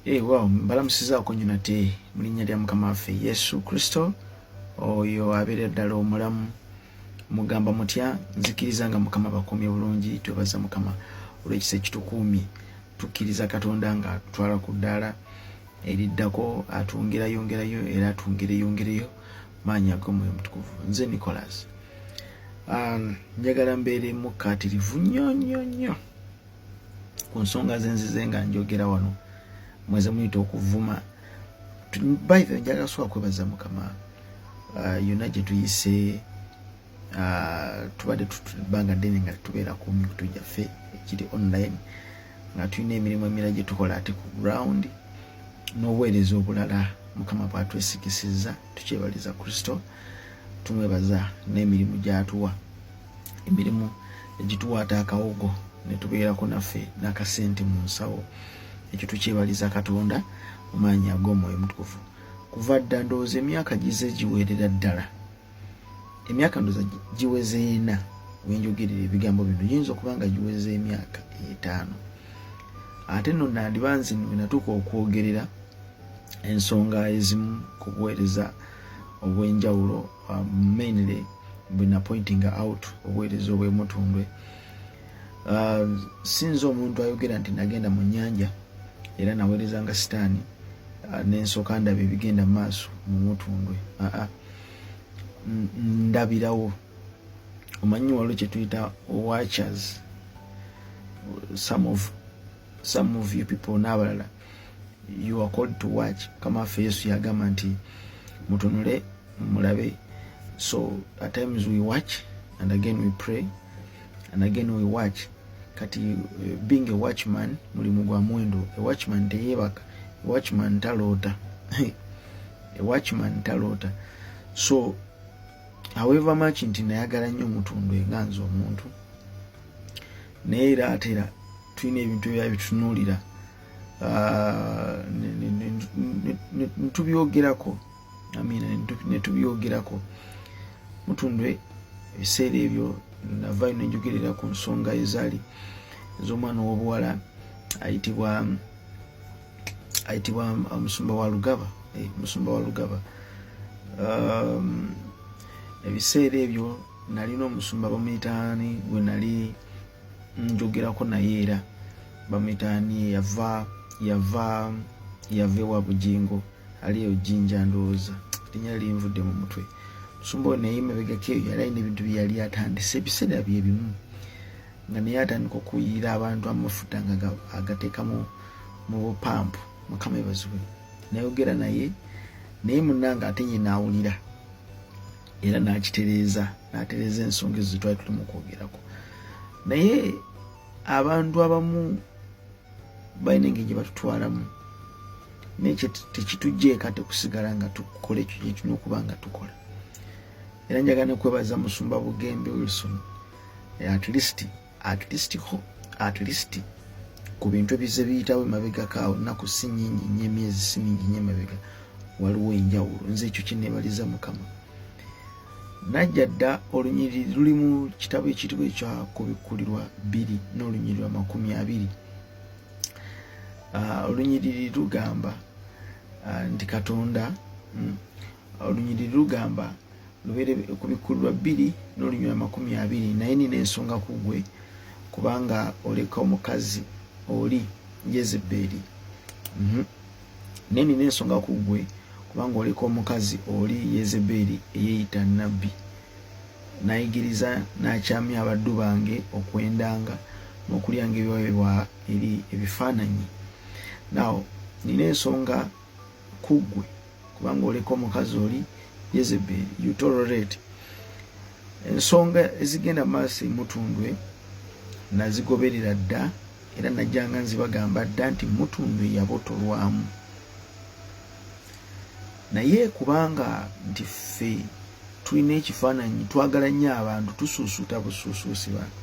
Hey, wow, mbalamusizaako nnyo nate mu linnya lya mukama waffe Yesu Kristo, oyo abeera ddala omulamu. Mugamba mutya? Nzikiriza nga mukama bakuumye bulungi. Twebaza mukama olw'ekisa ekitukuumye. Tukkiriza Katonda nga atutwala ku ddaala eriddako, atwongerayongerayo era atwongereyongereyo maanyi ag'omwoyo omutukuvu. Nze Nicholas. Njagala mbeere mukkaatirivu nnyo nnyo nnyo ku nsonga zenzize nga njogera wano, mweze muyita okuvuma. By the, njagala soka kwebaza mukama yonna gye tuyise. Tubadde bbanga ddene nga tubeera ku mikutu gyaffe ekiri online, nga tulina emirimu emirala gye tukola ate ku ground n'obuweereza obulala mukama bwatwesigisiza. Tukyebaliza Kristo, tumwebaza n'emirimu gyatuwa, emirimu egituwaata akawogo ne tubeerako naffe n'akasente mu nsawo. Ekyo tukyebaliza Katonda mu maanyi ag'omwoyo mutukuvu. Kuva dda, ndowooza emyaka gize giwerera ddala, emyaka ndowooza giweze 4 wenjogerera ebigambo bino, giyinza okuba nga giweze emyaka 5. Ate nno nandiba nze wenatuuka okwogerera ensonga ezimu ku buweereza obw'enjawulo, mainly bwe napointing out obuweereza obw'emutundwe. Sinza omuntu ayogera nti nagenda mu nnyanja era naweereza nga sitaani, nensooka ndaba ebigenda mu maaso mu mutundwe. Aa, ndabirawo. Omanyi waliwo kyetuyita watchers. Some of you people n'abalala, you are called to watch. Mukama waffe Yesu yagamba nti mutunule mulabe. So at times we watch and again we pray and again we watch. Kati being a watchman mulimu gwa muwendo. A watchman teyeebaka, a watchman taloota, a watchman taloota. So however much nti nayagala nnyo omutundu nga nze omuntu, naye era ate era tulina ebintu ebya bitutunuulira, netubyogerako, amina, netubyogerako. Mutundwe ebiseera ebyo navayo nenjogerera ku nsonga ezaali ez'omwana ow'obuwala ayitibwa omusumba wa Lugaba, musumba wa Lugaba. Ebiseera ebyo nalina omusumba bamuyitaani gwe nali njogerako naye, era bamuyitaani, yava ewa Bugingo, aliyo Jjinja, ndowooza linnya linvudde mu mutwe. Musumba oyo naye emabegako eyo yali alina ebintu bye yali atandise ebiseera bye bimu, nga naye atandika okuyiira abantu amafuta nga agateeka mu bupampu. Mukama ebazibwe. Nayogera naye, naye munange ate ye naawulira era n'akitereeza, n'atereeza ensonga ezo zetwali tuli mu kwogerako. Naye abantu abamu balina engeri gye batutwalamu, naye tekitugjeeko ate kusigala nga tukola ekyo kyetulina okuba nga tukola. Era njagala nekwebaza musumba Bugembe Wilson, at least ho at least ku bintu ebize biyitawo emabegako awo, nnaku si nyingi nnyo, emyezi si mingi nnyo emabega, waliwo enjawulo. Nze ekyo kinebaliza mukama. Najja dda olunyiriri luli mu kitabo ekitibwa ekyakubikkulirwa 2 n'olunyiriri lwa 20. Olunyiriri lugamba nti Katonda, olunyiriri lugamba lubeere kubikkulirwa 2 n'olunyiriri lwa 20: "Naye nina ensonga ku ggwe, kubanga oleka omukazi oli Yezebeeri. Naye nina ensonga ku ggwe, kubanga oleka omukazi oli Yezebeeri eyeeyita nabbi, n'ayigiriza n'akyamya abaddu bange okwendanga n'okulyanga ebiwaweebwa eri ebifaananyi. Now nina ensonga ku ggwe, kubanga oleka omukazi oli Yezebeeri." You tolerate ensonga ezigenda maaso emutundwe. Nazigoberera dda era najjanga nzibagamba dda nti mutundwe yabotolwamu, naye kubanga nti ffe tulina ekifaananyi, twagala nnyo abantu, tusuusuuta busuusuusi, bano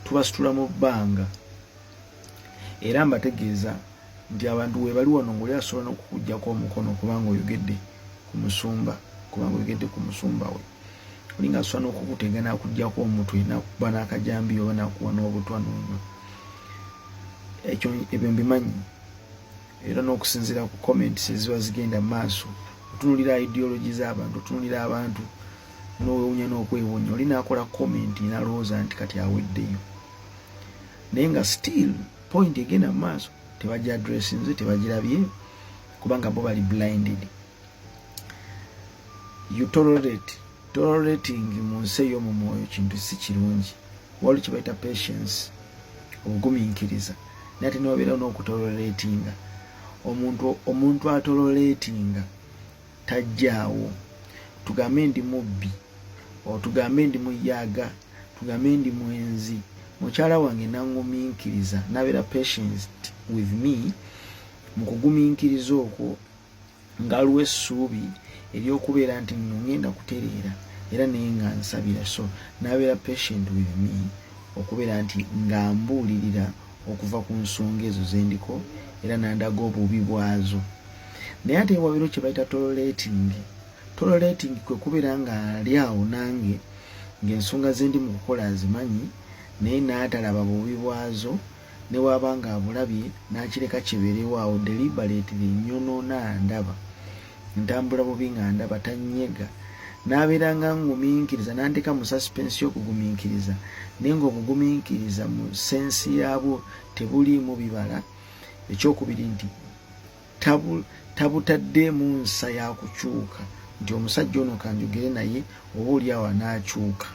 tubasitula mu bbanga. Era mbategeeza nti abantu webali wano ngaoli asobola n'okukugjako omukono kubanga oyogedde ku musumba, kubanga oyogedde ku musumba we. Olinga asobola n'okukutega n'akugjako omutwe, nakuba n'akajambiya oba nakuwa n'obutwa nonywa. Ekyo ebyo mbimanyi. Era n'okusinziira ku comments eziba zigenda mu maaso, otunulira ideology z'abantu, otunulira abantu n'owewunya n'okwewunya. Oli n'akola comment n'alowooza nti kati aweddeyo, naye nga still point egenda mu maaso tebagi addressinze, tebagirabye, kubanga bo bali blinded. You tolerate. Tolerating mu nsi ey'omu mwoyo kintu si kirungi. Waliwo kye bayita patience, obugumiikiriza, naye ate niwabeerawo n'okutoleratinga. Omuntu atoleratinga tajjaawo. Tugambe ndi mubbi, tugambe ndi muyaaga, tugambe ndi mwenzi, mukyala wange nangumiikiriza, nabeera patient with me. Mu kugumiikiriza okwo ng'aliwo essuubi ery'okubeera nti nno ngenda kutereera, era naye nga nsabira. So nabeera patient with me okubeera nti nga mbuulirira okuva ku nsonga ezo zendiko, era nandaga obubi bwazo. Naye ate wabeero kye bayita tolerating. Tolerating kwe kubeera nga ali awo nange ng'ensonga zendi mu kukola azimanyi, naye n'atalaba bubi bwazo, ne waaba nga abulabye n'akireka kibeerewo awo deliberately. Nyonoona, ndaba ntambula bubi, nga ndaba tanyega, n'abeera nga ngumiikiriza, n'anteeka mu suspense y'okugumiikiriza, naye ng'obugumiikiriza mu sense yaabwo tebuliimu bibala. Ekyokubiri nti tabutaddeemu nsa ya kukyuka, nti omusajja ono kanjogere naye, oba oli awo anaakyuka,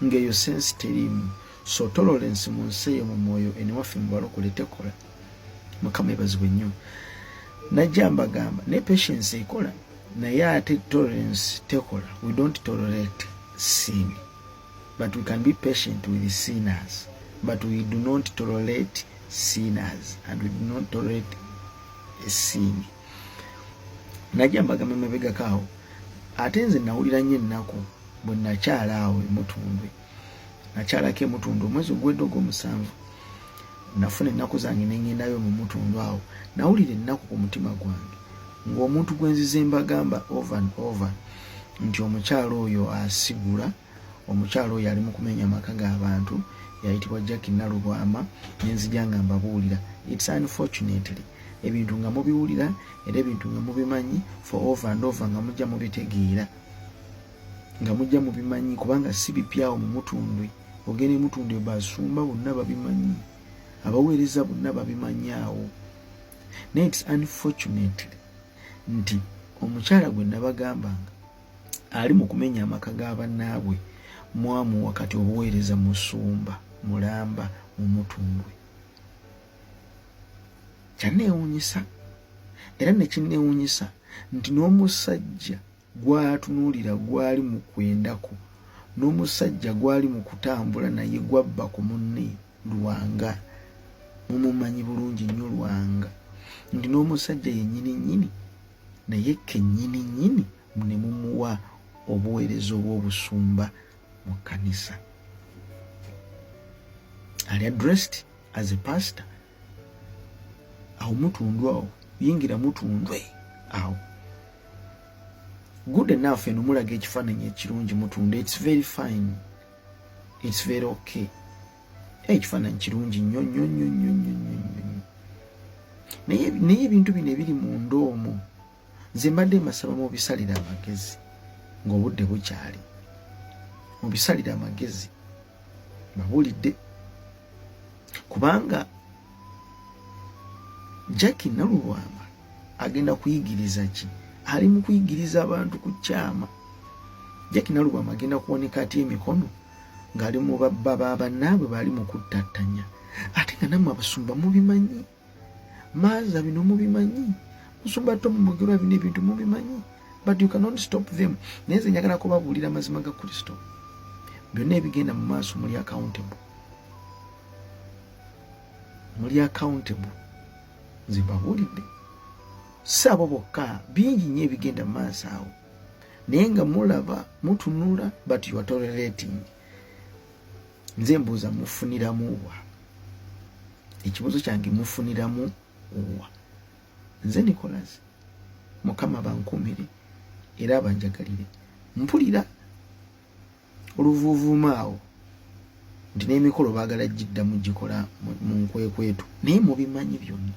ng'eyo sense teriimu. So tolerance mu nsi eyo mu mwoyo enewaffe mu balokole tekola. Mukama ebazibwe nnyo. Najja mbagamba ne patience ekola, naye ate tolerance tekola. We don't tolerate sin, but we can be patient with the sinners, but we do not tolerate sinners and we do not tolerate a sin. Najja mbagamba emabegako awo, ate nze nawulira nnyo ennaku bwe nakyala awo emutundwe. Nakyalako emutundwe omwezi oguwedde ogw'omusanvu. Nafuna ennaku zange nengendayo mu mutundu awo. Nawulira ennaku ku mutima gwange ng'omuntu gwe nzize mbagamba over and over nti omukyalo oyo asigula, omukyalo oyo ali mu kumenya amaka g'abantu, yayitibwa Jackie Nalubwama, nenzija nga mbabuulira. It's unfortunately ebintu nga mubiwulira era ebintu nga mubimanyi for over and over, nga mujja mubitegeera, nga mujja mubimanyi, kubanga si bipyawo mu mutundwe. Ogenda emutundwe, basumba bonna babimanyi, abaweereza bonna babimanyi awo. Naye it's unfortunately nti omukyala gwe nabagambanga ali mu kumenya amaka ga bannaabwe mwamuwa kati obuweereza, musumba mulamba mu mutundwe. Kyanneewuunyisa, era nekinneewuunyisa nti n'omusajja gwatunuulira gwali mu kwendako, n'omusajja gwali mu kutambula naye gwabba ku munne Lwanga, mumumanyi bulungi nnyo Lwanga, nti n'omusajja yennyini nnyini naye kennyini nnyini ne mumuwa obuweereza obw'obusumba mu kkanisa, ali addressed as a pastor awo mutundu awo. Yingira mutundwe awo, good enough. Eno mulaga ekifaananyi ekirungi mutundu. It's very fine, it's very okay. Ekifaananyi kirungi nnyo nnyo nnyo nnyo nnyo nnyo nnyo. Naye ebintu bino ebiri munda omwo, nze mbadde mbasaba mubisalire amagezi ng'obudde bukyali, mubisalire amagezi. Babuulidde, kubanga Jackie Nalubwama agenda kuyigiriza ki? Ali mu kuyigiriza abantu ku kyama. Jackie Nalubwama agenda kuwanika atya emikono ng'ali mu babba ba bannaabwe baali mu kuttattanya, ate nga nammwe abasumba mubimanyi? Maaza bino mubimanyi, musumba Tomu Mugerwa, bino ebintu mubimanyi, but you cannot stop them. Naye nze njagala kubabuulira amazima ga Kristo. Byonna ebigenda mu maaso muli accountable, muli accountable. Nze mbabuulidde, si abo bokka, bingi nnyo ebigenda mu maaso awo, naye nga mulaba, mutunula, but you are tolerating. Nze mbuuza, mufuniramu wa? Ekibuuzo kyange, mufuniramu wa? Nze Nicolas, Mukama bankumire era abanjagalire. Mpulira oluvuuvuuma awo nti n'emikolo baagala giddamu gikola mu nkwekwetu, naye mubimanyi byonna.